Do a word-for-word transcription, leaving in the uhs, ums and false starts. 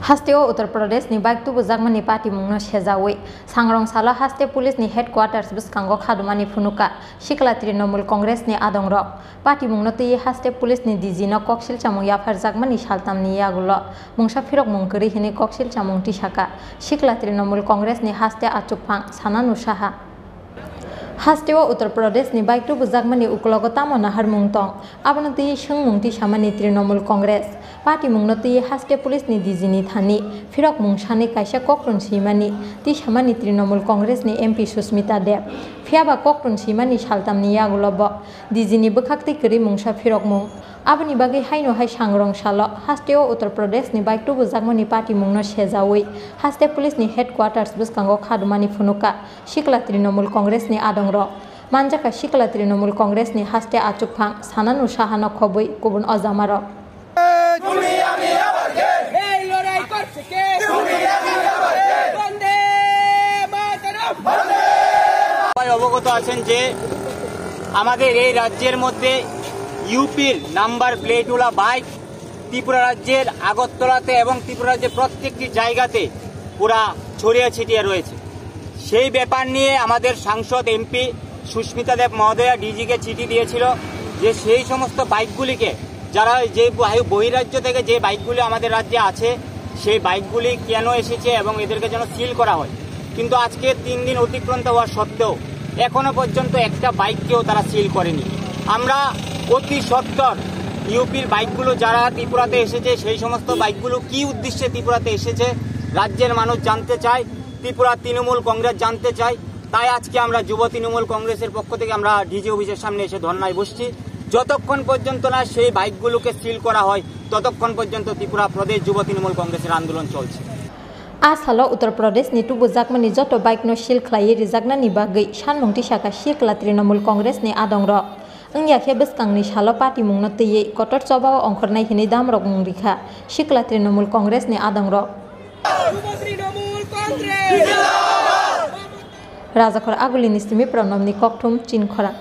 Hasteo Uttar Pradesh ni bike tubujakmani patimungno sejawi sangrong salo haste police ni headquarters bwskango khadumani phunuka Sikla Trinamool Congress ni adongrok. Patimungno twiwi haste police ni D G no koksil chamung yapharjakmani saltamni yagulo mungsa phirokmung kwrwi hwnwi koksil chamung tisaka Sikla Trinamool Congress ni haste achukphang Sananu Saha. Hasteo Uttar Pradesh ni bike tubujakmani uklogo tamo naharmung tong, abono twiwi swngmung tisamani Trinamool Congress. Patimungno twiwi haste police ni D G ni thani phirokmung sanwi kaisa kokrwng swimani tisamani Trinamool Congress ni M P Susmita Deb. Phiyaba kokrwng swimani saltamni yagulo bo D G ni bwkhaktwi kwrwi mungsa phirokmung. Aboni bagwi haino hai sangrong salo hasteo Uttar Pradesh ni bike tubujakmani patimungno sejawi haste police ni headquarters bwskango khadumani phunuka Sikla Trinamool Congress ni adongrok. Manjakha Sikla Trinamool Congress ni haste achukphang Sananu Sahano khobwi kubun ojamarok. এই লড়াই করছে কে? বন্দে মাতরম। সবাই অবগত আছেন যে আমাদের এই রাজ্যের মধ্যে ইউপির নাম্বার প্লেটওয়ালা বাইক ত্রিপুরা রাজ্যের আগরতলাতে এবং ত্রিপুরা রাজ্যের প্রত্যেকটি জায়গাতে পুরা ছড়িয়ে ছিটিয়ে রয়েছে। সেই ব্যাপার নিয়ে আমাদের সাংসদ এমপি সুস্মিতা দেব মহোদয়া ডিজিকে চিঠি দিয়েছিল যে সেই সমস্ত বাইকগুলিকে, যারা যে বহি-, বহিরাজ্য থেকে যে বাইকগুলি আমাদের রাজ্যে আছে, সেই বাইকগুলি কেন এসেছে এবং এদেরকে যেন সিল করা হয়। কিন্তু আজকে তিন দিন অতিক্রান্ত হওয়া সত্ত্বেও এখনো পর্যন্ত একটা বাইককেও তারা সিল করেনি। আমরা অতি সত্বর ইউপির বাইকগুলো যারা ত্রিপুরাতে এসেছে, সেই সমস্ত বাইকগুলো কি উদ্দেশ্যে ত্রিপুরাতে এসেছে, রাজ্যের মানুষ জানতে চায়, ত্রিপুরা তৃণমূল কংগ্রেস জানতে চায়। তাই আজকে আমরা যুব তৃণমূল কংগ্রেসের পক্ষ থেকে আমরা ডিজি অফিসের সামনে এসে ধর্নায় বসছি। যতক্ষণ পর্যন্ত না সেই বাইকগুলোকে সিল করা হয়, ততক্ষণ পর্যন্ত ত্রিপুরা প্রদেশ যুব তৃণমূল কংগ্রেসের আন্দোলন চলছে। A salo Uttar Pradesh ni tubujakmani joto bike no seal khlaiwi rijaknani bagwi sanmung tisaka Sikla Trinamool Congress ni adongrok. Wngya khe bwskangni salo patimungno twiwi kotor chobao ongkhornai hwnwi damrok mung rikha Sikla Trinamool Congress ni adongrok. Rajakhor Agulini simi Pranobni kokthum Chinkhorang.